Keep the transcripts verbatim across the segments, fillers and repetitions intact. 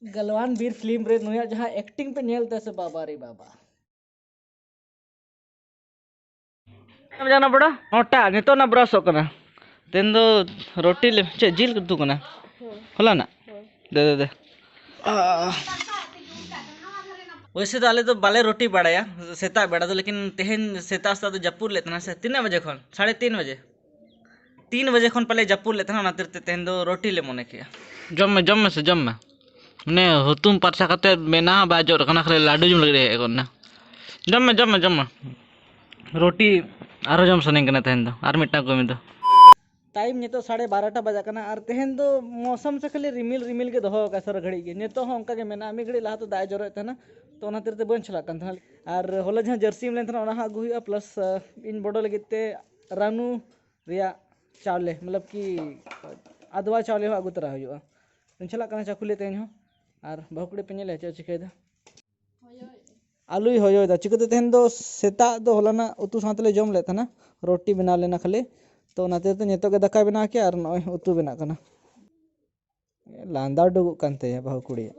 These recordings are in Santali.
ᱜᱟᱞᱣᱟᱱ ᱵᱤᱨ ᱯᱷᱤᱞᱢ ᱨᱮ ᱱᱩᱭᱟᱜ ᱡᱟᱦᱟᱸ ᱮᱠᱴᱤᱝ ᱯᱮ ᱧᱮᱞ ᱛᱟᱭᱟ ᱥᱮ, ᱵᱟᱵᱟ ᱨᱮ ᱵᱟᱵᱟ᱾ ᱵᱟᱡᱟᱣ ᱱᱟ ᱵᱚᱲᱚ? ᱱᱚᱴᱟ, ᱱᱤᱛᱚᱜ ᱱᱟ ᱵᱨᱟᱥᱚᱜ ᱠᱟᱱᱟ᱾ ᱛᱮᱦᱮᱧ ᱫᱚ ᱨᱩᱴᱤ ᱞᱮ, ᱪᱮᱫ ᱡᱤᱞ ᱩᱛᱩ ᱠᱟᱱᱟ? ᱦᱚᱞᱟᱱᱟᱜ? ᱫᱮ, ᱫᱮ, ᱫᱮ᱾ ᱟᱦ᱾ ᱳᱭᱥᱮ ᱫᱚ ᱟᱞᱮ ᱫᱚ ᱵᱟᱞᱮ ᱨᱩᱴᱤ ᱵᱟᱲᱟᱭᱟ ᱥᱮᱛᱟᱜ ᱵᱮᱲᱟ ᱫᱚ, ᱞᱮᱠᱤᱱ ᱛᱮᱦᱮᱧ ᱥᱮᱛᱟᱜ ᱥᱮᱛᱟᱜ ᱫᱚ ᱡᱟᱹᱯᱩᱫ ᱞᱮᱫ ᱛᱟᱦᱮᱱᱟ ᱥᱮ, ᱛᱤᱱᱟᱹᱜ ᱵᱟᱡᱮ ᱠᱷᱚᱱ? ᱥᱟᱲᱮ ᱛᱤᱱ ᱵᱟᱡᱮ᱾ ᱛᱤᱱ ᱵᱟᱡᱮ ᱠᱷᱚᱱ ᱯᱟᱞᱮ ᱡᱟᱹᱯᱩᱫ ᱞᱮᱫ ᱛᱟᱦᱮᱱᱟ, ᱚᱱᱟ ᱠᱷᱟᱹᱛᱤᱨ ᱛᱮ ᱛᱮᱦᱮᱧ ᱫᱚ ᱨᱩᱴᱤ ᱞᱮ ᱢᱚᱱᱮ ᱠᱮᱜᱼᱟ᱾ ᱡᱚᱢ ᱢᱮ, ᱡᱚᱢ ᱢᱮ ᱥᱮ, ᱡᱚᱢ ᱢᱮ᱾ ᱢᱟᱱᱮ ᱦᱩᱛᱩᱢ ᱯᱟᱨᱪᱟ ᱠᱟᱛᱮ ᱢᱮᱫ ᱦᱚᱸ ᱵᱟᱭ ᱡᱚᱜ ᱠᱟᱱᱟ, ᱠᱷᱟᱹᱞᱤ ᱞᱟᱹᱰᱩ ᱡᱚᱢ ᱞᱟᱹᱜᱤᱫ ᱦᱮᱡ ᱜᱚᱫ ᱮᱱᱟ᱾ ᱡᱚᱢ ᱢᱮ, ᱡᱚᱢ ᱢᱮ, ᱡᱚᱢ ᱢᱮ᱾ ᱨᱩᱴᱤ ᱟᱨᱦᱚᱸ ᱡᱚᱢ ᱥᱟᱱᱟᱧ ᱠᱟᱱᱟ ᱛᱮᱦᱮᱧ ᱫᱚ, ᱟᱨ ᱢᱤᱫᱴᱟᱝ ᱠᱟᱹᱢᱤ ᱫᱚ᱾ ᱴᱟᱭᱤᱢ ᱱᱤᱛᱚᱜ ᱥᱟᱲᱮ ᱵᱟᱨᱚᱴᱟ ᱵᱟᱡᱟᱜ ᱠᱟᱱᱟ, ᱟᱨ ᱛᱮᱦᱮᱧ ᱫᱚ ᱢᱳᱥᱚᱢ ᱥᱮ ᱠᱷᱟᱹᱞᱤ ᱨᱤᱢᱤᱞ ᱨᱤᱢᱤᱞ ᱜᱮ ᱫᱚᱦᱚ ᱟᱠᱟᱫ ᱥᱟᱨᱟ ᱜᱷᱟᱹᱲᱤᱡ ᱜᱮ᱾ ᱱᱤᱛᱚᱜ ᱦᱚᱸ ᱚᱱᱠᱟ ᱜᱮ ᱢᱮᱱᱟᱜᱼᱟ, ᱢᱤᱫ ᱜᱷᱟᱹᱲᱤᱡ ᱞᱟᱦᱟ ᱛᱮ ᱫᱟᱜ ᱮ ᱡᱚᱨᱚᱭᱮᱫ ᱛᱟᱦᱮᱱᱟ, ᱛᱚ ᱚᱱᱟ ᱠᱷᱟᱹᱛᱤᱨ ᱛᱮ ᱵᱟᱹᱧ ᱪᱟᱞᱟᱜ ᱠᱟᱱ ᱛᱟᱦᱮᱱᱟ᱾ ᱟᱨ ᱦᱚᱞᱟ ᱡᱟᱦᱟᱸ ᱡᱟᱹᱨᱥᱤᱢ ᱞᱮᱱ ᱛᱟᱦᱮᱱᱟ, ᱚᱱᱟ ᱦᱚᱸ ᱟᱹᱜᱩ ᱦᱩᱭᱩᱜᱼᱟ, ᱯᱞᱟᱥ, ᱟᱸ, ᱤᱧ ᱵᱚᱰᱚ ᱞᱟᱹᱜᱤᱫ ᱛᱮ ᱨᱟᱱᱩ ᱨᱮᱭᱟᱜ ᱪᱟᱣᱞᱮ, ᱢᱚᱛᱞᱚᱵ ᱠᱤ ᱟᱫᱣᱟ ᱪᱟᱣᱞᱮ ᱦᱚᱸ ᱟᱹᱜᱩ ᱛᱚᱨᱟ ᱦᱩᱭᱩᱜᱼᱟ᱾ ᱤᱧ ᱪᱟᱞᱟᱜ ᱠᱟᱱᱟ ᱪᱟᱠᱩᱞᱤᱭᱟᱹ ᱛᱮᱦᱮᱧ ᱦᱚᱸ, ᱟᱨ ᱵᱟᱹᱦᱩ ᱠᱩᱲᱤ ᱯᱮ ᱧᱮᱞᱮᱭᱟ ᱪᱮᱫ ᱮ ᱪᱤᱠᱟᱹᱭᱮᱫᱟ᱾ ᱟᱞᱩᱭ ᱦᱚᱭᱚᱭᱮᱫᱟ᱾ ᱪᱤᱠᱟᱹᱛᱮ ᱛᱮᱦᱮᱧ ᱫᱚ ᱥᱮᱛᱟᱜ ᱫᱚ ᱦᱚᱞᱟᱱᱟᱜ ᱩᱛᱩ ᱥᱟᱶ ᱛᱮᱞᱮ ᱡᱚᱢ ᱞᱮᱫ ᱛᱟᱦᱮᱱᱟ, ᱨᱩᱴᱤ ᱵᱮᱱᱟᱣ ᱞᱮᱱᱟ ᱠᱷᱟᱹᱞᱤ, ᱛᱚ ᱚᱱᱟ ᱛᱮ ᱱᱤᱛᱚᱜ ᱜᱮ ᱫᱟᱠᱟᱭ ᱵᱮᱱᱟᱣ ᱠᱮᱜᱼᱟ ᱟᱨ ᱱᱚᱜᱼᱚᱭ ᱩᱛᱩ ᱵᱮᱱᱟᱜ ᱠᱟᱱᱟ᱾ ᱞᱟᱸᱫᱟ ᱩᱰᱩᱠᱚᱜ ᱠᱟᱱ ᱛᱟᱭᱟ ᱵᱟᱹᱦᱩ ᱠᱩᱲᱤᱭᱟᱜ᱾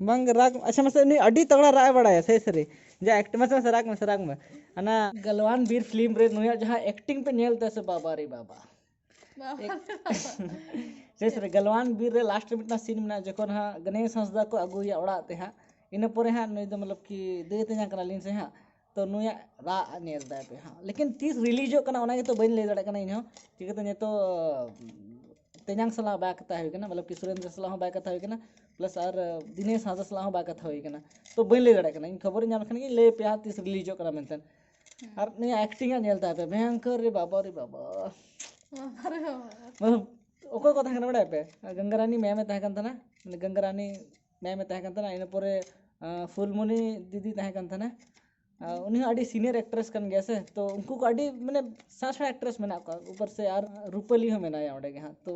ᱵᱟᱝ ᱨᱟᱜᱽ, ᱟᱪᱪᱷᱟ ᱢᱟᱥᱮ, ᱩᱱᱤ ᱟᱹᱰᱤ ᱛᱟᱜᱲᱟ ᱨᱟᱜ ᱮ ᱵᱟᱲᱟᱭᱟ, ᱥᱟᱹᱨᱤ ᱥᱟᱹᱨᱤ᱾ ᱡᱟ ᱮᱠᱴ-, ᱢᱟᱥᱮ, ᱢᱟᱥᱮ ᱨᱟᱜᱽ ᱢᱮ, ᱥᱮ ᱨᱟᱜᱽ ᱢᱮ᱾ ᱚᱱᱟ ᱜᱟᱞᱣᱟᱱ ᱵᱤᱨ ᱯᱷᱤᱞᱢ ᱨᱮ ᱱᱩᱭᱟᱜ ᱡᱟᱦᱟᱸ ᱮᱠᱴᱤᱝ ᱯᱮ ᱧᱮᱞ ᱛᱟᱭᱟ ᱥᱮ, ᱵᱟᱵᱟ ᱨᱮ ᱵᱟᱵᱟ᱾ ᱵᱟᱵᱟ ᱨᱮ ᱵᱟᱵᱟ᱾ ᱥᱟᱹᱨᱤ ᱥᱟᱹᱨᱤ, ᱜᱟᱞᱣᱟᱱ ᱵᱤᱨ ᱨᱮ ᱞᱟᱥᱴ ᱨᱮ ᱢᱤᱫᱴᱟᱝ ᱥᱤᱱ ᱢᱮᱱᱟᱜᱼᱟ, ᱡᱚᱠᱷᱚᱱ ᱦᱟᱸᱜ ᱜᱚᱱᱮᱥ ᱦᱟᱸᱥᱫᱟ ᱠᱚ ᱟᱹᱜᱩᱭᱮᱭᱟ ᱚᱲᱟᱜ ᱛᱮ ᱦᱟᱸᱜ, ᱤᱱᱟᱹ ᱯᱚᱨᱮ ᱦᱟᱸᱜ ᱱᱩᱭ ᱫᱚ ᱢᱚᱛᱞᱚᱵ ᱠᱤ ᱫᱟᱹᱭ ᱛᱮᱧᱟᱝ ᱠᱟᱱᱟᱞᱤᱧ ᱥᱮ ᱦᱟᱸᱜ, ᱛᱚ ᱱᱩᱭᱟᱜ ᱨᱟᱜ ᱧᱮᱞ ᱛᱟᱭ ᱯᱮ ᱦᱟᱸᱜ᱾ ᱞᱮᱠᱤᱱ ᱛᱤᱥ ᱨᱤᱞᱤᱡᱚᱜ ᱠᱟᱱᱟ ᱚᱱᱟ ᱜᱮᱛᱚ ᱵᱟᱹᱧ ᱞᱟᱹᱭ ᱫᱟᱲᱮᱭᱟᱜ ᱠᱟᱱᱟ ᱤᱧ ᱦᱚᱸ᱾ ᱪᱤᱠᱟᱹᱛᱮ ᱱᱤᱛᱚᱜ ᱛᱮᱧᱟᱝ ᱥᱟᱞᱟᱜ ᱵᱟᱭ ᱠᱟᱛᱷᱟ ᱦᱩᱭ ᱠᱟᱱᱟ, ᱢᱚᱛᱞᱚᱵ ᱠᱤ ᱥᱩᱨᱮᱱᱫᱨᱚ ᱥᱟᱞᱟᱜ ᱦᱚᱸ ᱵᱟᱭ ᱠᱟᱛᱷᱟ ᱦᱩᱭ ᱠᱟᱱᱟ, ᱯᱞᱟᱥ ᱟᱨ ᱫᱤᱱᱮᱥ ᱦᱟᱸᱥᱫᱟ ᱥᱟᱞᱟᱜ ᱦᱚᱸ ᱵᱟᱭ ᱠᱟᱛᱷᱟ ᱦᱩᱭ ᱠᱟᱱᱟ᱾ ᱛᱚ ᱵᱟᱹᱧ ᱞᱟᱹᱭ ᱫᱟᱲᱮᱭᱟᱜ ᱠᱟᱱᱟ, ᱤᱧ ᱠᱷᱚᱵᱚᱨᱤᱧ ᱧᱟᱢ ᱞᱮᱠᱷᱟᱱ ᱜᱤᱧ ᱞᱟᱹᱭ ᱟᱯᱮᱭᱟ ᱦᱟᱸᱜ ᱛᱤᱥ ᱨᱤᱞᱤᱡᱚᱜ ᱠᱟᱱᱟ ᱢᱮᱱᱛᱮ᱾ ᱟᱨ ᱱᱩᱭᱟᱜ ᱮᱠᱴᱤᱝ ᱦᱟᱸᱜ ᱧᱮᱞ ᱛᱟᱭ ᱯᱮ, ᱵᱷᱚᱭᱚᱝᱠᱚᱨ ᱨᱮ ᱵᱟᱵᱟ ᱨᱮ ᱵᱟᱵᱟ᱾ ᱵᱟᱵᱟ ᱨᱮ ᱵᱟᱵᱟ᱾ ᱢᱚᱛᱞᱚᱵ, ᱚᱠᱚᱭ ᱠᱚ ᱛᱟᱦᱮᱸ ᱠᱟᱱᱟ ᱵᱟᱲᱟᱭ ᱯᱮ? ᱜᱟᱝᱜᱟᱨᱟᱱᱤ ᱢᱮᱢ ᱮ ᱛᱟᱦᱮᱸ ᱠᱟᱱ ᱛᱟᱦᱮᱱᱟ, ᱢᱟᱱᱮ ᱜᱟᱝᱜᱟᱨᱟᱱᱤ ᱢᱮᱢ ᱮ ᱛᱟᱦᱮᱸ ᱠᱟᱱ ᱛᱟᱦᱮᱱᱟ, ᱤᱱᱟᱹ ᱯᱚᱨᱮ, ᱟᱸ, ᱯᱷᱩᱞᱢᱚᱱᱤ ᱫᱤᱫᱤ ᱛᱟᱦᱮᱸ ᱠᱟᱱ ᱛᱟᱦᱮᱱᱟ᱾ ᱟᱸ, ᱩᱱᱤ ᱦᱚᱸ ᱟᱹᱰᱤ ᱥᱤᱱᱤᱭᱟᱨ ᱮᱠᱴᱨᱮᱥ ᱠᱟᱱ ᱜᱮᱭᱟ ᱥᱮ, ᱛᱚ ᱩᱱᱠᱩ ᱠᱚ ᱟᱹᱰᱤ ᱢᱟᱱᱮ ᱥᱮᱬᱟ ᱥᱮᱬᱟ ᱮᱠᱴᱨᱮᱥ ᱢᱮᱱᱟᱜ ᱠᱚᱣᱟ, ᱩᱯᱚᱨ ᱥᱮ ᱟᱨ ᱨᱩᱯᱟᱹᱞᱤ ᱦᱚᱸ ᱢᱮᱱᱟᱭᱟ ᱚᱸᱰᱮ ᱜᱮ ᱦᱟᱸᱜ᱾ ᱛᱚ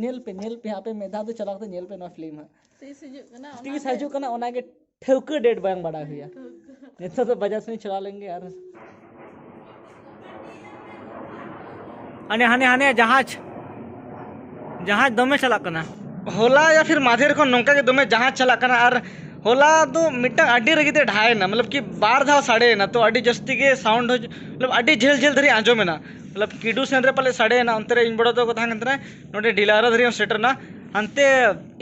ᱧᱮᱞ ᱯᱮ, ᱧᱮᱞ ᱯᱮ ᱦᱟᱸᱜ, ᱟᱯᱮ ᱢᱤᱫ ᱫᱷᱟᱣ ᱫᱚ ᱪᱟᱞᱟᱣ ᱠᱟᱛᱮ ᱧᱮᱞ ᱯᱮ ᱱᱚᱣᱟ ᱯᱷᱤᱞᱢ ᱦᱟᱸᱜ᱾ ᱛᱤᱥ ᱦᱤᱡᱩᱜ ᱠᱟᱱᱟ ᱚᱱᱟ ᱛᱤᱥ ᱜᱮ᱾ ᱦᱤᱡᱩᱜ ᱠᱟᱱᱟ ᱚᱱᱟ ᱜᱮ ᱴᱷᱟᱹᱣᱠᱟᱹ ᱰᱮᱴ ᱵᱟᱝ ᱵᱟᱲᱟᱭ ᱦᱩᱭᱟ᱾ ᱱᱤᱛᱚᱜ ᱫᱚ ᱵᱟᱡᱟᱨ ᱥᱮᱫ ᱪᱟᱞᱟᱣ ᱞᱮᱱ ᱜᱮ ᱟᱨ ᱦᱟᱱᱮ, ᱦᱟᱱᱮ, ᱦᱟᱱᱮ ᱡᱟᱦᱟᱡᱽ, ᱡᱟᱦᱟᱡᱽ ᱫᱚᱢᱮ ᱪᱟᱞᱟᱜ ᱠᱟᱱᱟ᱾ ᱦᱚᱞᱟ ᱭᱟ ᱯᱷᱤᱨ ᱢᱟᱫᱷᱮᱨ ᱠᱷᱚᱱ ᱱᱚᱝᱠᱟ ᱜᱮ ᱫᱚᱢᱮ ᱡᱟᱦᱟᱡᱽ ᱪᱟᱞᱟᱜ ᱠᱟᱱᱟ, ᱟᱨ ᱦᱚᱞᱟ ᱫᱚ ᱢᱤᱫᱴᱟᱝ ᱟᱹᱰᱤ ᱨᱟᱹᱜᱤ ᱛᱮ ᱰᱷᱟᱭᱮᱱᱟ, ᱢᱚᱛᱞᱚᱵ ᱠᱤ ᱵᱟᱨ ᱫᱷᱟᱣ ᱥᱟᱰᱮᱭᱮᱱᱟ, ᱛᱚ ᱟᱹᱰᱤ ᱡᱟᱹᱥᱛᱤ ᱜᱮ ᱥᱟᱣᱩᱱᱰ ᱦᱚᱸ, ᱢᱚᱛᱞᱚᱵ ᱟᱹᱰᱤ ᱡᱷᱟᱹᱞ ᱡᱷᱟᱹᱞ ᱫᱷᱟᱹᱨᱤᱡ ᱟᱸᱡᱚᱢᱮᱱᱟ, ᱢᱚᱛᱞᱚᱵ ᱠᱤᱰᱩ ᱥᱮᱱ ᱨᱮ ᱯᱟᱞᱮ ᱥᱟᱰᱮᱭᱮᱱᱟ, ᱚᱱᱛᱮ ᱨᱮ ᱤᱧ ᱵᱚᱲᱚ ᱛᱟᱠᱚ ᱛᱟᱦᱮᱸ ᱠᱟᱱ ᱛᱟᱦᱮᱱᱟ, ᱱᱚᱰᱮ ᱰᱤᱞᱟᱨᱟ ᱫᱷᱟᱹᱨᱤᱡ ᱦᱚᱸ ᱥᱮᱴᱮᱨᱱᱟ, ᱦᱟᱱᱛᱮ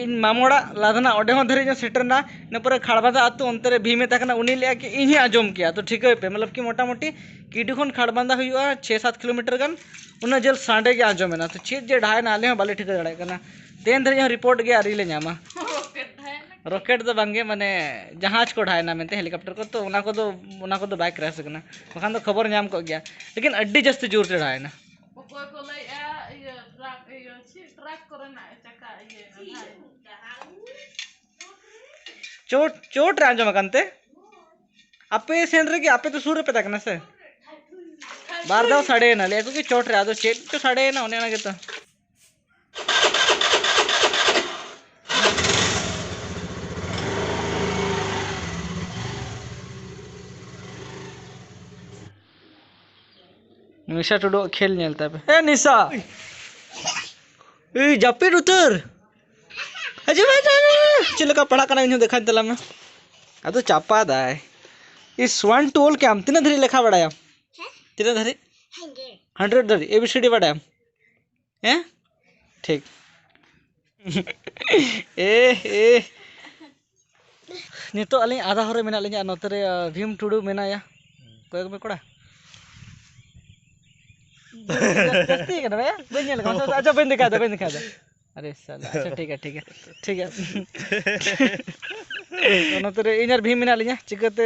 ᱤᱧ ᱢᱟᱢᱚ ᱚᱲᱟᱜ ᱞᱟᱫᱷᱱᱟ ᱚᱸᱰᱮ ᱦᱚᱸ ᱫᱷᱟᱹᱨᱤᱡ ᱦᱚᱸ ᱥᱮᱴᱮᱨᱱᱟ, ᱤᱱᱟᱹ ᱯᱚᱨᱮ ᱠᱷᱟᱲᱵᱟᱸᱫᱟ ᱟᱹᱛᱩ ᱚᱱᱛᱮ ᱨᱮ ᱵᱷᱤᱢᱮ ᱛᱟᱦᱮᱸ ᱠᱟᱱᱟ, ᱩᱱᱤ ᱞᱟᱹᱭᱟ ᱠᱤ ᱤᱧ ᱦᱚᱸ ᱟᱸᱡᱚᱢ ᱠᱮᱭᱟ, ᱛᱚ ᱴᱷᱤᱠᱟᱹᱭ ᱯᱮ, ᱢᱚᱛᱞᱚᱵ ᱠᱤ ᱢᱚᱴᱟᱢᱩᱴᱤ ᱠᱤᱰᱩ ᱠᱷᱚᱱ ᱠᱷᱟᱲᱵᱟᱸᱫᱟ ᱦᱩᱭᱩᱜᱼᱟ ᱪᱷᱮ ᱥᱟᱛ ᱠᱤᱞᱳᱢᱤᱴᱟᱨ ᱜᱟᱱ, ᱩᱱᱟᱹᱜ ᱡᱷᱟᱹᱞ ᱥᱟᱰᱮ ᱜᱮ ᱟᱸᱡᱚᱢᱮᱱᱟ, ᱛᱚ ᱪᱮᱫ ᱡᱮ ᱰᱷᱟᱭᱮᱱᱟ ᱟᱞᱮ ᱦᱚᱸ ᱵᱟᱞᱮ ᱴᱷᱤᱠᱟᱹ ᱫᱟᱲᱮᱭᱟᱜ ᱠᱟᱱᱟ᱾ ᱛᱮᱦᱮᱧ ᱫᱷᱟᱹᱨᱤᱡ ᱦᱚᱸ ᱨᱤᱯᱳᱨᱴ ᱜᱮ ᱟᱹᱣᱨᱤ ᱞᱮ ᱧᱟᱢᱟ᱾ ᱨᱚᱠᱮᱴ ᱫᱚ ᱵᱟᱝᱜᱮ, ᱢᱟᱱᱮ ᱡᱟᱦᱟᱡᱽ ᱠᱚ ᱰᱷᱟᱭᱮᱱᱟ ᱢᱮᱱᱛᱮ, ᱦᱮᱞᱤᱠᱚᱯᱴᱟᱨ ᱠᱚ, ᱛᱚ ᱚᱱᱟ ᱠᱚᱫᱚ, ᱚᱱᱟ ᱠᱚᱫᱚ ᱵᱟᱭ ᱠᱨᱮᱥ ᱟᱠᱟᱱᱟ, ᱵᱟᱠᱷᱟᱱ ᱫᱚ ᱠᱷᱚᱵᱚᱨ ᱧᱟᱢ ᱠᱚᱜ ᱜᱮᱭᱟ, ᱞᱮᱠᱤᱱ ᱟᱹᱰᱤ ᱡᱟᱹᱥᱛᱤ ᱡᱳᱨ ᱛᱮ ᱰᱷᱟᱭᱮᱱᱟ᱾ ᱚᱠᱚᱭ ᱠᱚ ᱞᱟᱹᱭᱮᱜᱼᱟ ᱤᱭᱟᱹ ᱴᱨᱟᱠ, ᱤᱭᱟᱹ ᱪᱮᱫ ᱴᱨᱟᱠ ᱠᱚᱨᱮᱱᱟᱜ ᱪᱟᱠᱟ ᱤᱭᱟᱹ ᱪᱳᱴ, ᱪᱳᱴ ᱨᱮ ᱟᱸᱡᱚᱢ ᱟᱠᱟᱱ ᱛᱮ? ᱟᱯᱮ ᱥᱮᱱ ᱨᱮᱜᱮ, ᱟᱯᱮ ᱫᱚ ᱥᱩᱨ ᱨᱮᱯᱮ ᱛᱟᱦᱮᱸ ᱠᱟᱱᱟ ᱥᱮ? ᱵᱟᱨ ᱫᱷᱟᱣ ᱥᱟᱰᱮᱭᱮᱱᱟ, ᱞᱟᱹᱭ ᱟᱠᱚ ᱠᱤ ᱪᱚᱴ ᱨᱮ, ᱟᱫᱚ ᱪᱮᱫ ᱪᱚ ᱥᱟᱰᱮᱭᱮᱱᱟ, ᱚᱱᱮ ᱚᱱᱟ ᱜᱮᱛᱚ᱾ ᱱᱤᱥᱟ ᱴᱩᱰᱩᱣᱟᱜ ᱠᱷᱮᱞ ᱧᱮᱞ ᱛᱟᱯᱮ᱾ ᱮ ᱱᱤᱥᱟ! ᱮᱭ ᱡᱟᱹᱯᱤᱫ ᱩᱛᱟᱹᱨ! ᱦᱤᱡᱩᱜ ᱢᱮ, ᱦᱤᱡᱩᱜ ᱢᱮ, ᱦᱤᱡᱩᱜ ᱢᱮ᱾ ᱪᱮᱫ ᱞᱮᱠᱟ ᱯᱟᱲᱦᱟᱜ ᱠᱟᱱᱟ ᱤᱧ ᱦᱚᱸ ᱫᱮᱠᱷᱟᱧ ᱛᱟᱞᱟᱝ ᱢᱮ᱾ ᱟᱫᱚ ᱪᱟᱯᱟ ᱫᱟᱭ᱾ ᱤᱥ, one to all ᱠᱮ ᱟᱢ ᱛᱤᱱᱟᱹᱜ ᱫᱷᱟᱹᱨᱤᱡ ᱞᱮᱠᱷᱟ ᱵᱟᱲᱟᱭᱟᱢ? ᱦᱮᱸ? ᱛᱤᱱᱟᱹᱜ ᱫᱷᱟᱹᱨᱤᱡ? ᱦᱟᱱᱰᱨᱮᱰ᱾ ᱦᱟᱱᱰᱨᱮᱰ ᱫᱷᱟᱹᱨᱤᱡ, A B C D ᱵᱟᱰᱟᱭᱟᱢ? ᱦᱮᱸ? ᱴᱷᱤᱠ᱾ ᱮ, ᱮ᱾ ᱱᱤᱛᱚᱜ ᱟᱹᱞᱤᱧ ᱟᱫᱷᱟ ᱦᱚᱨ ᱨᱮ ᱢᱮᱱᱟᱜ ᱞᱤᱧᱟ, ᱱᱚᱛᱮ ᱨᱮ, ᱟ, ᱵᱷᱤᱢ ᱴᱩᱰᱩ ᱢᱮᱱᱟᱭᱟ᱾ ᱠᱚᱭᱚᱜ ᱢᱮ ᱠᱚᱲᱟ᱾ ᱡᱟᱹᱥᱛᱤ ᱠᱟᱱᱟ ᱵᱷᱟᱭᱟ? ᱵᱟᱹᱧ ᱧᱮᱞ ᱠᱟᱫᱟ᱾ ᱟᱪᱪᱷᱟ, ᱵᱟᱹᱧ ᱫᱮᱠᱷᱟᱣ ᱫᱟ, ᱵᱟᱹᱧ ᱫᱮᱠᱷᱟᱣ ᱫᱟ᱾ ᱟᱨᱮ ᱥᱟᱞᱟ, ᱟᱪᱪᱷᱟ, ᱴᱷᱤᱠ ᱜᱮᱭᱟ, ᱴᱷᱤᱠ ᱜᱮᱭᱟ, ᱴᱷᱤᱠ ᱜᱮᱭᱟ᱾ ᱛᱚ, ᱱᱚᱛᱮ ᱨᱮ ᱤᱧ ᱟᱨ ᱵᱷᱤᱢ ᱢᱮᱱᱟᱜ ᱞᱤᱧᱟ᱾ ᱪᱤᱠᱟᱹᱛᱮ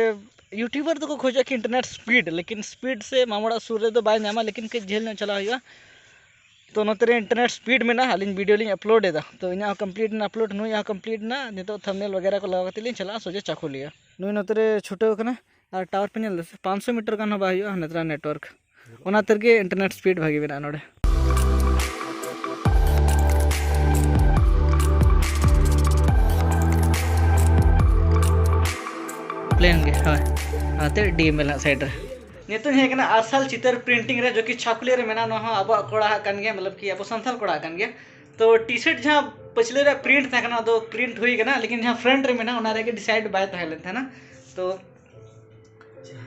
YouTuber ᱫᱚᱠᱚ ᱠᱷᱚᱡᱚᱜᱼᱟ ᱠᱤ internet speed, ᱞᱮᱠᱤᱱ speed ᱥᱮ ᱢᱟᱢᱚ ᱚᱲᱟᱜ ᱥᱩᱨ ᱨᱮᱫᱚ ᱵᱟᱭ ᱧᱟᱢᱟ, ᱞᱮᱠᱤᱱ ᱠᱟᱹᱡ ᱡᱷᱟᱹᱞ ᱧᱚᱜ ᱪᱟᱞᱟᱣ ᱦᱩᱭᱩᱜᱼᱟ᱾ ᱛᱚ, ᱱᱚᱛᱮ ᱨᱮ internet speed ᱢᱮᱱᱟᱜᱼᱟ, ᱟᱹᱞᱤᱧ video ᱞᱤᱧ upload ᱮᱫᱟ᱾ ᱛᱚ, ᱤᱧᱟᱹᱜ ᱦᱚᱸ complete ᱮᱱᱟ upload, ᱱᱩᱭᱟᱜ ᱦᱚᱸ complete ᱮᱱᱟ᱾ ᱱᱤᱛᱚᱜ thumbnail ᱵᱟᱜᱮᱨᱟ ᱠᱚ ᱞᱟᱜᱟᱣ ᱠᱟᱛᱮ ᱞᱤᱧ ᱪᱟᱞᱟᱜᱼᱟ ᱥᱚᱡᱷᱮ ᱪᱟᱠᱩᱞᱤᱭᱟᱹ᱾ ᱱᱩᱭ ᱱᱚᱛᱮ ᱨᱮ ᱪᱷᱩᱴᱟᱹᱣ ᱠᱟᱱᱟ, ᱟᱨ tower ᱯᱮ ᱧᱮᱞ ᱫᱟ ᱥᱮ? ᱯᱟᱸᱪᱥᱚ meter ᱜᱟᱱ ᱦᱚᱸ ᱵᱟᱭ ᱦᱩᱭᱩᱜᱼᱟ ᱱᱮᱛᱟᱨᱟᱜ network᱾ ᱚᱱᱟ ᱛᱮᱜᱮ internet speed ᱵᱷᱟᱜᱮ ᱢᱮᱱᱟᱜᱼᱟ ᱱᱚᱰᱮ᱾ Plain ᱜᱮ, ᱦᱳᱭ᱾ ᱟᱛᱮ D M L ᱦᱟᱸᱜ side ᱨᱮ᱾ ᱱᱤᱛᱚᱜ ᱤᱧ ᱦᱮᱡ ᱠᱟᱱᱟ ᱟᱨᱥᱟᱞ ᱪᱤᱛᱟᱹᱨ printing ᱨᱮ, ᱡᱚᱠᱤ ᱪᱷᱟᱠᱩᱞᱤᱭᱟᱹ ᱨᱮ ᱢᱮᱱᱟᱜᱼᱟ᱾ ᱱᱚᱣᱟ ᱦᱚᱸ ᱟᱵᱚᱣᱟᱜ ᱠᱚᱲᱟ ᱦᱟᱸᱜ ᱠᱟᱱ ᱜᱮᱭᱟ, ᱢᱚᱛᱞᱚᱵ ᱠᱤ ᱟᱵᱚ ᱥᱟᱱᱛᱟᱲ ᱠᱚᱲᱟ ᱦᱟᱸᱜ ᱠᱟᱱ ᱜᱮᱭᱟ᱾ ᱛᱚ T-shirt ᱡᱟᱦᱟᱸ ᱯᱟᱹᱪᱷᱞᱟᱹ ᱨᱮᱭᱟᱜ ᱯᱨᱤᱱᱴ ᱛᱟᱦᱮᱸ ᱠᱟᱱᱟ, ᱟᱫᱚ ᱯᱨᱤᱱᱴ ᱦᱩᱭ ᱠᱟᱱᱟ, ᱞᱮᱠᱤᱱ ᱡᱟᱦᱟᱸ ᱯᱷᱨᱚᱱᱴ ᱨᱮ ᱢᱮᱱᱟᱜᱼᱟ, ᱚᱱᱟ ᱨᱮᱜᱮ ᱰᱤᱥᱟᱭᱤᱰ ᱵᱟᱭ ᱛᱟᱦᱮᱸ ᱞᱮᱱ ᱛᱟᱦᱮᱱᱟ᱾ ᱛᱚ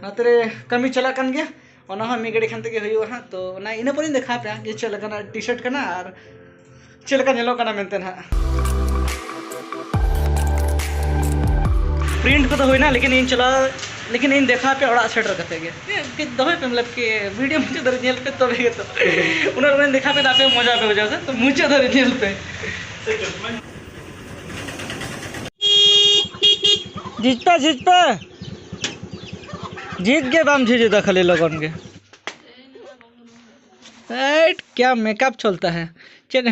ᱱᱚᱛᱮ ᱨᱮ ᱠᱟᱹᱢᱤ ᱪᱟᱞᱟᱜ ᱠᱟᱱ ᱜᱮᱭᱟ, ᱚᱱᱟ ᱦᱚᱸ ᱢᱤᱫ ᱜᱷᱟᱹᱲᱤ ᱠᱷᱟᱱ ᱛᱮᱜᱮ ᱦᱩᱭᱩᱜᱼᱟ ᱦᱟᱸᱜ᱾ ᱛᱚ ᱚᱱᱟ ᱤᱱᱟᱹ ᱯᱚᱨᱮᱧ ᱫᱮᱠᱷᱟᱣ ᱯᱮᱭᱟ ᱡᱮ ᱪᱮᱫ ᱞᱮᱠᱟᱱᱟᱜ ᱴᱤ ᱥᱟᱨᱴ ᱠᱟᱱᱟ ᱟᱨ ᱪᱮᱫ ᱞᱮᱠᱟ ᱧᱮᱞᱚᱜ ᱠᱟᱱᱟ ᱢᱮᱱᱛᱮ ᱱᱟᱦᱟᱜ᱾ ᱯᱨᱤᱱᱴ ᱠᱚᱫᱚ ᱦᱩᱭᱱᱟ, ᱞᱮᱠᱤᱱ ᱤᱧ ᱪᱟᱞᱟᱣ, ᱞᱮᱠᱤᱱ ᱤᱧ ᱫᱮᱠᱷᱟᱣ ᱯᱮᱭᱟ ᱚᱲᱟᱜ ᱥᱮᱴᱮᱨ ᱠᱟᱛᱮ ᱜᱮ᱾ ᱠᱟᱹᱡ ᱫᱚᱦᱚᱭ ᱯᱮ, ᱢᱚᱛᱞᱚᱵ ᱠᱤ ᱵᱷᱤᱰᱤᱭᱳ ᱢᱩᱪᱟᱹᱫ ᱫᱷᱟᱹᱨᱤᱡ ᱧᱮᱞ ᱯᱮ, ᱛᱚᱵᱮ ᱜᱮ ᱛᱚ᱾ ᱩᱱᱟᱹᱜ ᱞᱚᱜᱚᱱ ᱫᱮᱠᱷᱟᱣ ᱯᱮ, ᱟᱯᱮ ᱢᱚᱡᱟ ᱯᱮ ᱵᱩᱡᱷᱟᱹᱣᱟ ᱥᱮ, ᱛᱚ ᱢᱩᱪᱟᱹᱫ ᱫᱷᱟᱹᱨᱤᱡ ᱧᱮᱞ ᱯᱮ᱾ ᱡᱷᱤᱡ ᱯᱮ, ᱡᱷᱤᱡ ᱯᱮ᱾ ᱡᱷᱤᱡ ᱜᱮ ᱵᱟᱢ ᱡᱷᱤᱡ ᱮᱫᱟ, ᱠᱷᱟᱹᱞᱤ ᱞᱚᱜᱚᱱ ᱜᱮ᱾ ᱮᱴ, ᱠᱭᱟ ᱢᱮᱠᱟᱯ ᱪᱚᱞᱛᱟ ᱦᱮ᱾ ᱪᱮᱫ,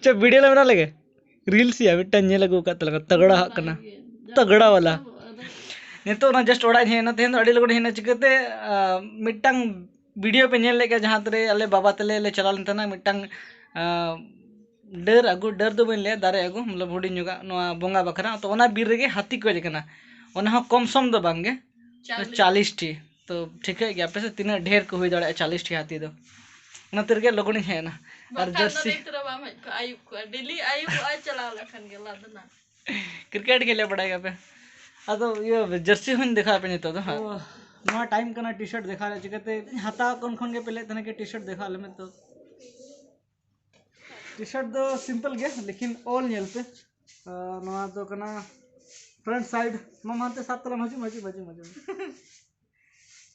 ᱪᱮᱫ ᱵᱷᱤᱰᱤᱭᱳ ᱞᱮ ᱵᱮᱱᱟᱣ ᱞᱮᱜᱮ? ᱨᱤᱞᱥ ᱭᱟ ᱢᱤᱫᱴᱟᱝ ᱧᱮᱞ ᱟᱹᱜᱩ ᱟᱠᱟᱫ ᱛᱟᱞᱟᱝᱟ, ᱛᱟᱜᱲᱟ ᱦᱟᱜ ᱠᱟᱱᱟ, ᱛᱟᱜᱲᱟ ᱣᱟᱞᱟ᱾ ᱱᱤᱛᱚᱜ ᱚᱱᱟ ᱡᱟᱥᱴ ᱚᱲᱟᱜ ᱤᱧ ᱦᱮᱡ ᱮᱱᱟ, ᱛᱮᱦᱮᱧ ᱫᱚ ᱟᱹᱰᱤ ᱞᱚᱜᱚᱱ ᱤᱧ ᱦᱮᱡ ᱮᱱᱟ᱾ ᱪᱤᱠᱟᱹᱛᱮ? ᱟᱸ, ᱢᱤᱫᱴᱟᱝ ᱵᱷᱤᱰᱤᱭᱳ ᱯᱮ ᱧᱮᱞ ᱞᱮᱫ ᱜᱮᱭᱟ, ᱡᱟᱦᱟᱸ ᱛᱮᱨᱮ ᱟᱞᱮ ᱵᱟᱵᱟ ᱛᱮᱞᱮ ᱞᱮ ᱪᱟᱞᱟᱣ ᱞᱮᱱ ᱛᱟᱦᱮᱱᱟ ᱢᱤᱫᱴᱟᱝ, ᱟᱸ, ᱰᱟᱹᱨ ᱟᱹᱜᱩ, ᱰᱟᱹᱨ ᱫᱚ ᱵᱟᱹᱧ ᱞᱟᱹᱭᱟ, ᱫᱟᱨᱮ ᱟᱹᱜᱩ, ᱢᱚᱛᱞᱚᱵ ᱦᱩᱰᱤᱧ ᱧᱚᱜᱟᱜ, ᱱᱚᱣᱟ ᱵᱚᱸᱜᱟ ᱵᱟᱠᱷᱨᱟ᱾ ᱛᱚ ᱚᱱᱟ ᱵᱤᱨ ᱨᱮᱜᱮ ᱦᱟᱹᱛᱤ ᱠᱚ ᱦᱮᱡ ᱟᱠᱟᱱᱟ, ᱚᱱᱟ ᱦᱚᱸ ᱠᱚᱢ ᱥᱚᱢ ᱫᱚ ᱵᱟᱝ ᱜᱮ, ᱪᱟᱞᱤᱥ᱾ ᱪᱟᱞᱤᱥ ᱴᱤ᱾ ᱛᱚ ᱴᱷᱤᱠᱟᱹᱭᱮᱫ ᱜᱮᱭᱟ ᱯᱮ ᱥᱮ ᱛᱤᱱᱟᱹᱜ ᱰᱷᱮᱨ ᱠᱚ ᱦᱩᱭ ᱫᱟᱲᱮᱭᱟᱜᱼᱟ, ᱪᱟᱞᱤᱥ ᱴᱤ ᱦᱟᱹᱛᱤ ᱫᱚ᱾ ᱚᱱᱟ ᱛᱮ ᱨᱮᱜᱮ ᱞᱚᱜᱚᱱᱤᱧ ᱦᱮᱡ ᱮᱱᱟ᱾ ᱟᱨ ᱵᱟᱠᱷᱟᱱ ᱫᱚ ᱡᱟᱹᱨᱥᱤ ᱱᱤᱛ ᱨᱮ ᱵᱟᱢ ᱦᱮᱡ ᱠᱚᱜᱼᱟ, ᱟᱹᱭᱩᱵ ᱠᱚᱜᱼᱟ, ᱰᱮᱞᱤ ᱟᱹᱭᱩᱵᱚᱜᱼᱟ, ᱪᱟᱞᱟᱣ ᱞᱮᱠᱷᱟᱱ ᱜᱮ ᱞᱟᱫᱱᱟ᱾ ᱠᱨᱤᱠᱮᱴ ᱠᱷᱮᱞ ᱵᱟᱲᱟᱭ ᱜᱮᱭᱟ ᱯᱮ? ᱟᱫᱚ ᱤᱭᱟᱹ ᱡᱟᱹᱨᱥᱤ ᱦᱚᱸᱧ ᱫᱮᱠᱷᱟᱣ ᱟᱯᱮ ᱱᱤᱛᱚᱜ ᱫᱚ ᱦᱟᱸᱜ᱾ ᱛᱚ, ᱱᱚᱣᱟ ᱴᱟᱭᱤᱢ ᱠᱟᱱᱟ ᱴᱤ ᱥᱟᱨᱴ ᱫᱮᱠᱷᱟᱣ ᱨᱮᱭᱟᱜ, ᱪᱤᱠᱟᱹᱛᱮ ᱦᱟᱛᱟᱣ ᱠᱚ ᱩᱱ ᱠᱷᱚᱱ ᱜᱮ ᱯᱮ ᱞᱟᱹᱭᱮᱫ ᱛᱟᱦᱮᱱᱟ ᱠᱤ ᱴᱤ ᱥᱟᱨᱴ ᱫᱮᱠᱷᱟᱣ ᱟᱞᱮ ᱢᱮ᱾ ᱛᱚ ᱴᱤ ᱥᱟᱨᱴ ᱫᱚ ᱥᱤᱢᱯᱮᱞ ᱜᱮᱭᱟ, ᱞᱮᱠᱤᱱ ᱚᱞ ᱧᱮᱞ ᱯᱮ᱾ ᱟᱨ ᱱᱚᱣᱟ ᱫᱚ ᱠᱟᱱᱟ ᱯᱷᱨᱚᱱᱴ ᱥᱟᱭᱤᱰ᱾ ᱢᱟᱢᱟ ᱦᱟᱱᱛᱮ ᱥᱟᱵ ᱛᱟᱞᱟᱝ, ᱦᱤᱡᱩᱜ ᱢᱮ, ᱦᱤᱡᱩᱜ ᱢᱮ, ᱦᱤᱡᱩᱜ ᱢᱮ, ᱦᱤᱡᱩᱜ ᱢᱮ᱾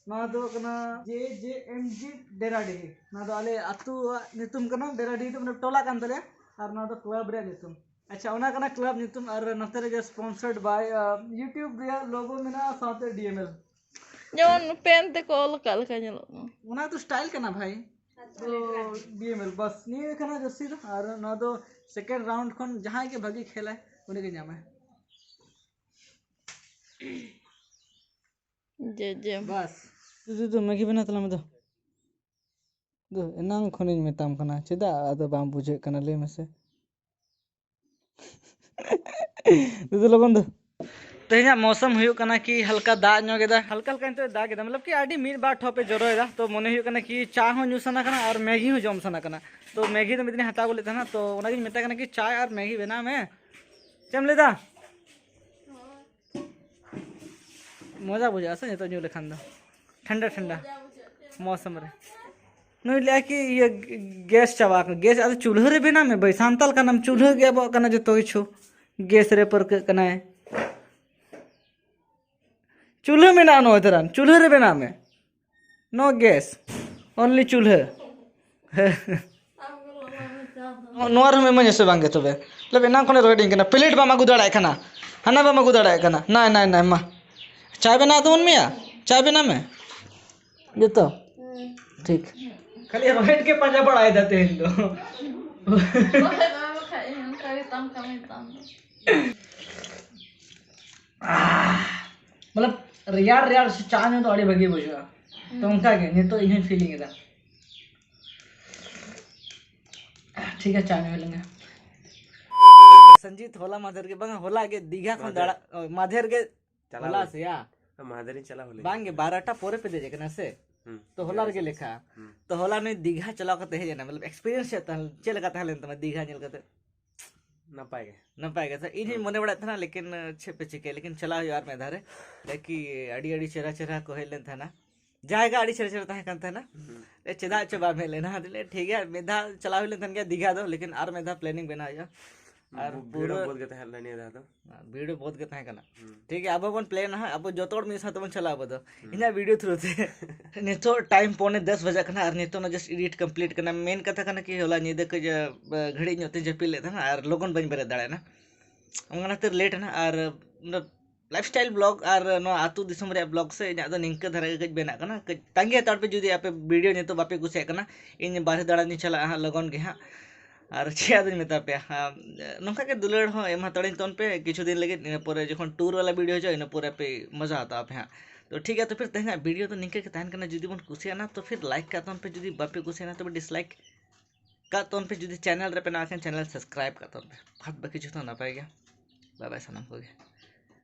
ᱱᱚᱣᱟ ᱫᱚ ᱠᱟᱱᱟ ᱡᱮ ᱡᱮ ᱮᱢ ᱡᱤ ᱰᱮᱨᱟᱰᱤᱦᱤ᱾ ᱱᱚᱣᱟ ᱫᱚ ᱟᱞᱮ ᱟᱹᱛᱩᱣᱟᱜ ᱧᱩᱛᱩᱢ ᱠᱟᱱᱟ, ᱰᱮᱨᱟᱰᱤᱦᱤ ᱫᱚ ᱢᱟᱱᱮ ᱴᱚᱞᱟ ᱠᱟᱱ ᱛᱟᱞᱮᱭᱟ, ᱟᱨ ᱱᱚᱣᱟ ᱫᱚ ᱠᱞᱟᱵᱽ ᱨᱮᱭᱟᱜ ᱧᱩᱛᱩᱢ᱾ ᱟᱪᱪᱷᱟ, ᱚᱱᱟ ᱠᱟᱱᱟ ᱠᱞᱟᱵᱽ ᱧᱩᱛᱩᱢ, ᱟᱨ ᱱᱚᱛᱮ ᱨᱮᱜᱮ sponsored by, ᱟᱸ, YouTube ᱨᱮᱭᱟᱜ ᱞᱳᱜᱳ ᱢᱮᱱᱟᱜᱼᱟ, ᱥᱟᱶᱛᱮ ᱰᱤ ᱮᱢ ᱮᱞ᱾ ᱡᱮᱢᱚᱱ ᱯᱮᱱ ᱛᱮᱠᱚ ᱚᱞ ᱟᱠᱟᱫ ᱞᱮᱠᱟ ᱧᱮᱞᱚᱜ ᱠᱟᱱᱟ᱾ ᱚᱱᱟ ᱫᱚ ᱥᱴᱟᱭᱤᱞ ᱠᱟᱱᱟ ᱵᱷᱟᱭ᱾ ᱛᱚ ᱰᱤ ᱮᱢ ᱮᱞ ᱵᱟᱥ ᱱᱤᱭᱟᱹ ᱠᱟᱱᱟ ᱡᱟᱹᱨᱥᱤ ᱫᱚ, ᱟᱨ ᱱᱚᱣᱟ ᱫᱚ ᱥᱮᱠᱮᱱᱰ ᱨᱟᱣᱩᱱᱰ ᱠᱷᱚᱱ ᱡᱟᱦᱟᱸᱭ ᱜᱮ ᱵᱷᱟᱜᱤ ᱠᱷᱮᱞᱟᱭ, ᱩᱱᱤ ᱜᱮ ᱧᱟᱢᱟᱭ᱾ ᱡᱮ, ᱡᱮ᱾ ᱵᱟᱥ᱾ ᱫᱩ, ᱫᱩ, ᱫᱩ, ᱢᱮᱜᱤ ᱵᱮᱱᱟᱣ ᱛᱟᱞᱟᱝ ᱢᱮ ᱫᱩ᱾ ᱫᱩ, ᱮᱱᱟᱝ ᱠᱷᱚᱱᱤᱧ ᱢᱮᱛᱟᱢ ᱠᱟᱱᱟ, ᱪᱮᱫᱟᱜ ᱟᱫᱚ ᱵᱟᱢ ᱵᱩᱡᱷᱟᱹᱜ ᱠᱟᱱᱟ, ᱞᱟᱹᱭ ᱢᱮᱥᱮ? ᱫᱩ, ᱫᱩ, ᱞᱚᱜᱚᱱ ᱫᱩ᱾ ᱛᱮᱦᱮᱧᱟᱜ ᱢᱳᱥᱚᱢ ᱦᱩᱭᱩᱜ ᱠᱟᱱᱟ ᱠᱤ ᱦᱟᱞᱠᱟ ᱫᱟᱜ ᱧᱚᱜ ᱮᱫᱟ, ᱦᱟᱞᱠᱟ ᱦᱟᱞᱠᱟ ᱱᱤᱛᱚᱜ ᱫᱟᱜ ᱮᱫᱟ, ᱢᱚᱛᱞᱚᱵ ᱠᱤ ᱟᱹᱰᱤ ᱢᱤᱫ ᱵᱟᱨ ᱴᱷᱚᱯ ᱮ ᱡᱚᱨᱚᱭᱮᱫᱟ᱾ ᱛᱚ ᱢᱚᱱᱮ ᱦᱩᱭᱩᱜ ᱠᱟᱱᱟ ᱠᱤ ᱪᱟ ᱦᱚᱸ ᱧᱩ ᱥᱟᱱᱟ ᱠᱟᱱᱟ ᱟᱨ ᱢᱮᱜᱤ ᱦᱚᱸ ᱡᱚᱢ ᱥᱟᱱᱟ ᱠᱟᱱᱟ᱾ ᱛᱚ ᱢᱮᱜᱤ ᱫᱚ ᱢᱤᱫ ᱫᱤᱱ ᱦᱟᱛᱟᱣ ᱟᱹᱜᱩ ᱞᱮᱫ ᱛᱟᱦᱮᱱᱟ, ᱛᱚ ᱚᱱᱟᱜᱤᱧ ᱢᱮᱛᱟᱭ ᱠᱟᱱᱟ ᱠᱤ ᱪᱟ ᱟᱨ ᱢᱮᱜᱤ ᱵᱮᱱᱟᱣ ᱢᱮ᱾ ᱪᱮᱫ ᱮᱢ ᱞᱟᱹᱭᱫᱟ? ᱢᱚᱡᱟ ᱵᱩᱡᱷᱟᱹᱜᱼᱟ ᱥᱮ ᱱᱤᱛᱚᱜ ᱧᱩ ᱞᱮᱠᱷᱟᱱ ᱫᱚ, ᱴᱷᱟᱱᱰᱟ ᱴᱷᱟᱱᱰᱟ᱾ ᱢᱳᱥᱚᱢ ᱨᱮ ᱱᱩᱭ ᱞᱟᱹᱭᱟ ᱠᱤ ᱤᱭᱟᱹ ᱜᱮᱥ ᱪᱟᱵᱟ ᱟᱠᱟᱱᱟ, ᱜᱮᱥ ᱟᱫᱚ ᱪᱩᱞᱦᱟᱹ ᱨᱮ ᱵᱮᱱᱟᱣ ᱢᱮ ᱵᱷᱟᱹᱭ, ᱥᱟᱱᱛᱟᱲ ᱠᱟᱱᱟᱢ, ᱪᱩᱞᱦᱟᱹ ᱜᱮ ᱟᱵᱚᱣᱟᱜ ᱠᱟᱱᱟ ᱡᱚᱛᱚ ᱠᱤᱪᱷᱩ, ᱜᱮᱥ ᱨᱮ ᱯᱟᱹᱨᱠᱟᱹᱜ ᱠᱟᱱᱟᱭ᱾ ᱪᱩᱞᱦᱟᱹ ᱢᱮᱱᱟᱜᱼᱟ ᱱᱚᱜᱼᱚᱭ ᱛᱟᱨᱟᱱ, ᱪᱩᱞᱦᱟᱹ ᱨᱮ ᱵᱮᱱᱟᱣ ᱢᱮ᱾ No gas, only ᱪᱩᱞᱦᱟᱹ᱾ ᱱᱚᱣᱟ ᱨᱮᱦᱚᱸ ᱤᱢᱟᱹᱧ ᱟᱥᱮ ᱵᱟᱝ ᱜᱮ ᱛᱚᱵᱮ? ᱞᱟᱹᱭ ᱮᱱᱟᱝ ᱠᱷᱚᱱᱮ ᱨᱚᱦᱮᱫᱤᱧ ᱠᱟᱱᱟ, ᱯᱞᱮᱴ ᱵᱟᱢ ᱟᱹᱜᱩ ᱫᱟᱲᱮᱭᱟᱜ ᱠᱟᱱᱟ, ᱦᱟᱱᱟ ᱵᱟᱢ ᱟᱹᱜᱩ ᱫᱟᱲᱮᱭᱟᱜ ᱠᱟᱱᱟ, ᱱᱟᱭ ᱱᱟᱭ ᱱᱟᱭ ᱢᱟ᱾ ᱪᱟᱭ ᱵᱮᱱᱟᱣ ᱛᱟᱵᱚᱱ ᱢᱮᱭᱟ, ᱪᱟᱭ ᱵᱮᱱᱟᱣ ᱢᱮ᱾ ᱡᱚᱛᱚ ᱴᱷᱤᱠ᱾ ᱠᱷᱟᱹᱞᱤ ᱨᱚᱦᱮᱫ ᱜᱮ ᱯᱟᱸᱡᱟ ᱵᱟᱲᱟᱭᱮᱫᱟ ᱛᱮᱦᱮᱧ ᱫᱚ᱾ ᱨᱚᱦᱮᱫ ᱵᱟᱝ ᱵᱟᱠᱷᱟᱡ ᱚᱱᱠᱟ ᱜᱮ ᱛᱟᱢ ᱠᱟᱹᱢᱤ ᱛᱟᱢ ᱫᱚ᱾ ᱢᱚᱛᱞᱚᱵ ᱨᱮᱭᱟᱲ ᱨᱮᱭᱟᱲ ᱥᱮ ᱪᱟ ᱧᱩ ᱫᱚ ᱟᱹᱰᱤ ᱵᱷᱟᱹᱜᱤ ᱵᱩᱡᱷᱟᱹᱜᱼᱟ᱾ ᱛᱚ ᱚᱱᱠᱟ ᱜᱮ ᱱᱤᱛᱚᱜ ᱤᱧ ᱦᱚᱸᱧ ᱯᱷᱤᱞᱤᱝ ᱮᱫᱟ᱾ ᱴᱷᱤᱠ ᱜᱮᱭᱟ, ᱪᱟ ᱧᱩ ᱦᱩᱭ ᱞᱮᱱ ᱜᱮ᱾ ᱥᱚᱧᱡᱤᱛ ᱦᱚᱞᱟ ᱢᱟᱫᱷᱮᱨ ᱜᱮ, ᱵᱟᱝ, ᱦᱚᱞᱟ ᱜᱮ ᱫᱤᱜᱷᱟ ᱠᱷᱚᱱ ᱢᱟᱫᱷᱮᱨ᱾ ᱫᱟᱬᱟ, ᱚ, ᱢᱟᱫᱷᱮᱨ ᱜᱮ᱾ ᱪᱟᱞᱟᱣ ᱦᱚᱞᱟ ᱦᱩᱭ ᱥᱮ ᱭᱟ? ᱢᱟᱫᱷᱮᱨ ᱤᱧ ᱪᱟᱞᱟᱣ ᱦᱩᱭ ᱞᱮᱱ ᱵᱟᱝ ᱜᱮ, ᱜᱮ᱾ ᱵᱟᱨᱚᱴᱟ ᱯᱚᱨᱮ ᱯᱮ ᱫᱮᱡ ᱟᱠᱟᱱᱟ ᱥᱮ? ᱦᱩᱸ, ᱛᱚ ᱦᱚᱞᱟ ᱫᱤᱜᱷᱟ ᱨᱮᱜᱮ ᱪᱟᱞᱟᱣ᱾ ᱞᱮᱠᱷᱟ᱾ ᱦᱩᱸ᱾ ᱛᱚ ᱦᱚᱞᱟ ᱱᱩᱭ ᱫᱤᱜᱷᱟ ᱪᱟᱞᱟᱣ ᱠᱟᱛᱮ ᱦᱮᱡ ᱮᱱᱟ, ᱢᱚᱛᱞᱚᱵ experience ᱪᱮᱫ ᱛᱟᱦᱮᱸ, ᱪᱮᱫ ᱞᱮᱠᱟ ᱛᱟᱦᱮᱸ ᱞᱮᱱ ᱛᱟᱢᱟ ᱫᱤᱜᱷᱟ ᱧᱮᱞ ᱠᱟᱛᱮ? ᱱᱟᱯᱟᱭ ᱜᱮ᱾ ᱱᱟᱯᱟᱭ ᱜᱮ ᱥᱮ? ᱤᱧ ᱦᱚᱸᱧ ᱦᱩᱸ᱾ ᱢᱚᱱᱮ ᱵᱟᱲᱟᱭᱮᱫ ᱛᱟᱦᱮᱱᱟ, ᱞᱮᱠᱤᱱ, ᱪᱮᱫ ᱯᱮ ᱪᱤᱠᱟᱹᱭᱟ, ᱞᱮᱠᱤᱱ ᱪᱟᱞᱟᱣ ᱦᱩᱭᱩᱜᱼᱟ ᱟᱨ ᱢᱤᱫ ᱫᱷᱟᱣ ᱨᱮ᱾ ᱫᱮᱠᱷᱤ, ᱟᱹᱰᱤ, ᱟᱹᱰᱤ ᱪᱮᱦᱨᱟ, ᱪᱮᱦᱨᱟ ᱠᱚ ᱦᱮᱡ ᱞᱮᱱ ᱛᱟᱦᱮᱱᱟ᱾ ᱡᱟᱭᱜᱟ ᱟᱹᱰᱤ ᱪᱮᱦᱨᱟ, ᱪᱮᱦᱨᱟ ᱛᱟᱦᱮᱸ ᱠᱟᱱ ᱛᱟᱦᱮᱱᱟ᱾ ᱦᱩᱸ᱾ ᱮ, ᱪᱮᱫᱟᱜ ᱪᱚ ᱵᱟᱢ ᱦᱮᱡ ᱞᱮᱱᱟ? ᱟᱫᱚ ᱞᱟᱹᱭ, ᱴᱷᱤᱠ ᱜᱮᱭᱟ, ᱢᱤᱫ ᱫᱷᱟᱣ ᱪᱟᱞᱟᱣ ᱦᱩᱭ ᱞᱮᱱ ᱛᱟᱦᱮᱱ ᱜᱮᱭᱟ ᱫᱤᱜᱷᱟ ᱫᱚ, ᱞᱮᱠᱤᱱ ᱟᱨ ᱢᱤᱫ ᱫᱷᱟᱣ planning ᱵᱮᱱᱟᱣ ᱦᱩᱭᱩᱜᱼᱟ᱾ ᱟᱨ ᱵᱷᱤᱲ ᱦᱚᱸ ᱯᱩᱨᱟᱹ ᱵᱚᱦᱩᱛ ᱜᱮ ᱛᱟᱦᱮᱸ ᱞᱮᱱᱟ ᱱᱤᱭᱟᱹ ᱫᱷᱟᱣ ᱫᱚ᱾ ᱵᱷᱤᱲ ᱦᱚᱸ ᱵᱚᱦᱩᱛ ᱜᱮ ᱛᱟᱦᱮᱸ ᱠᱟᱱᱟ᱾ ᱦᱩᱸ᱾ ᱴᱷᱤᱠ ᱜᱮᱭᱟ, ᱟᱵᱚ ᱵᱚᱱ plan ᱟ ᱦᱟᱸᱜ, ᱟᱵᱚ ᱡᱚᱛᱚ ᱦᱚᱲ ᱢᱤᱫ ᱥᱟᱶ ᱛᱮᱵᱚᱱ ᱪᱟᱞᱟᱜᱼᱟ ᱟᱵᱚ ᱫᱚ᱾ ᱦᱩᱸ᱾ ᱱᱤᱛᱚᱜ time ᱯᱚᱱᱮ ᱫᱚᱥ ᱵᱟᱡᱟᱜ ᱠᱟᱱᱟ ᱟᱨ ᱱᱤᱛᱚᱜ ᱱᱚᱣᱟ just edit complete ᱠᱟᱱᱟ᱾ ᱢᱮᱱ ᱠᱟᱛᱷᱟ ᱠᱟᱱᱟ ᱠᱤ ᱦᱚᱞᱟ ᱧᱤᱫᱟᱹ ᱠᱟᱹᱡ, ᱟ, ᱜᱷᱟᱹᱲᱤᱡ ᱧᱚᱜ ᱛᱤᱧ ᱡᱟᱹᱯᱤᱫ ᱞᱮᱫ ᱛᱟᱦᱮᱱᱟ ᱟᱨ ᱞᱚᱜᱚᱱ ᱵᱟᱹᱧ ᱵᱮᱨᱮᱫ ᱫᱟᱲᱮᱭᱟᱜᱼᱟ᱾ ᱚᱱᱟ ᱠᱷᱟᱹᱛᱤᱨ late ᱮᱱᱟ ᱟᱨ, ᱟ, lifestyle vlog ᱟᱨ ᱱᱚᱣᱟ ᱟᱹᱛᱩ ᱫᱤᱥᱚᱢ ᱨᱮᱭᱟᱜ vlog ᱥᱮ ᱤᱧᱟᱹᱜ ᱫᱚ ᱱᱤᱝᱠᱟᱹ ᱫᱷᱟᱨᱟ ᱜᱮ ᱠᱟᱹᱡ ᱵᱮᱱᱟᱜ ᱠᱟᱱᱟ᱾ ᱠᱟᱹᱡ ᱛᱟᱸᱜᱤ ᱦᱟᱛᱟᱲ ᱯᱮ, ᱡᱩᱫᱤ ᱟᱯᱮ video ᱱᱤᱛᱚᱜ ᱵᱟᱯᱮ ᱠᱩᱥᱤᱭᱟᱜ ᱠᱟᱱᱟ, ᱤᱧ ᱵᱟᱨᱦᱮ ᱫᱟᱬᱟᱱᱤᱧ ᱪᱟᱞᱟᱜᱼᱟ ᱦᱟᱸᱜ ᱞᱚᱜᱚᱱ ᱜᱮ ᱦᱟᱸᱜ᱾ ᱟᱨ ᱪᱮᱫ ᱟᱫᱚᱧ ᱢᱮᱛᱟ ᱯᱮᱭᱟ, ᱦᱟᱸ, ᱱᱚᱝᱠᱟ ᱜᱮ ᱫᱩᱞᱟᱹᱲ ᱦᱚᱸ ᱮᱢ ᱦᱟᱛᱟᱲᱟᱹᱧ ᱛᱟᱵᱚᱱ ᱯᱮ ᱠᱤᱪᱷᱩ ᱫᱤᱱ ᱞᱟᱹᱜᱤᱫ, ᱤᱱᱟᱹ ᱯᱚᱨᱮ ᱡᱚᱠᱷᱚᱱ tour ᱵᱟᱞᱟ video ᱦᱤᱡᱩᱜᱼᱟ, ᱤᱱᱟᱹ ᱯᱚᱨᱮ ᱯᱮ ᱢᱚᱡᱟ ᱦᱟᱛᱟᱣᱟ ᱯᱮ ᱦᱟᱸᱜ᱾ ᱛᱚ ᱴᱷᱤᱠ ᱜᱮᱭᱟ, ᱛᱚ ᱯᱷᱤᱨ ᱛᱮᱦᱮᱧᱟᱜ video ᱫᱚ ᱱᱤᱝᱠᱟᱹ ᱜᱮ ᱛᱟᱦᱮᱱ ᱠᱟᱱᱟ᱾ ᱡᱩᱫᱤ ᱵᱚᱱ ᱠᱩᱥᱤᱭᱟᱜᱼᱟ ᱛᱚ ᱯᱷᱤᱨ like ᱠᱟᱜ ᱛᱟᱵᱚᱱ ᱯᱮ, ᱡᱩᱫᱤ ᱵᱟᱯᱮ ᱠᱩᱥᱤᱭᱟᱜᱼᱟ ᱛᱚᱵᱮ dislike ᱠᱟᱜ ᱛᱟᱵᱚᱱ ᱯᱮ, ᱡᱩᱫᱤ channel ᱨᱮ ᱯᱮ ᱱᱟᱣᱟ ᱠᱷᱟᱱ channel subscribe ᱠᱟᱜ ᱛᱟᱵᱚᱱ ᱯᱮ᱾ ᱵᱟᱫ ᱵᱟᱹᱠᱤ ᱡᱚᱛᱚ ᱱᱟᱯᱟᱭ ᱜᱮᱭᱟ᱾ Bye bye ᱥᱟᱱᱟᱢ ᱠᱚᱜᱮ᱾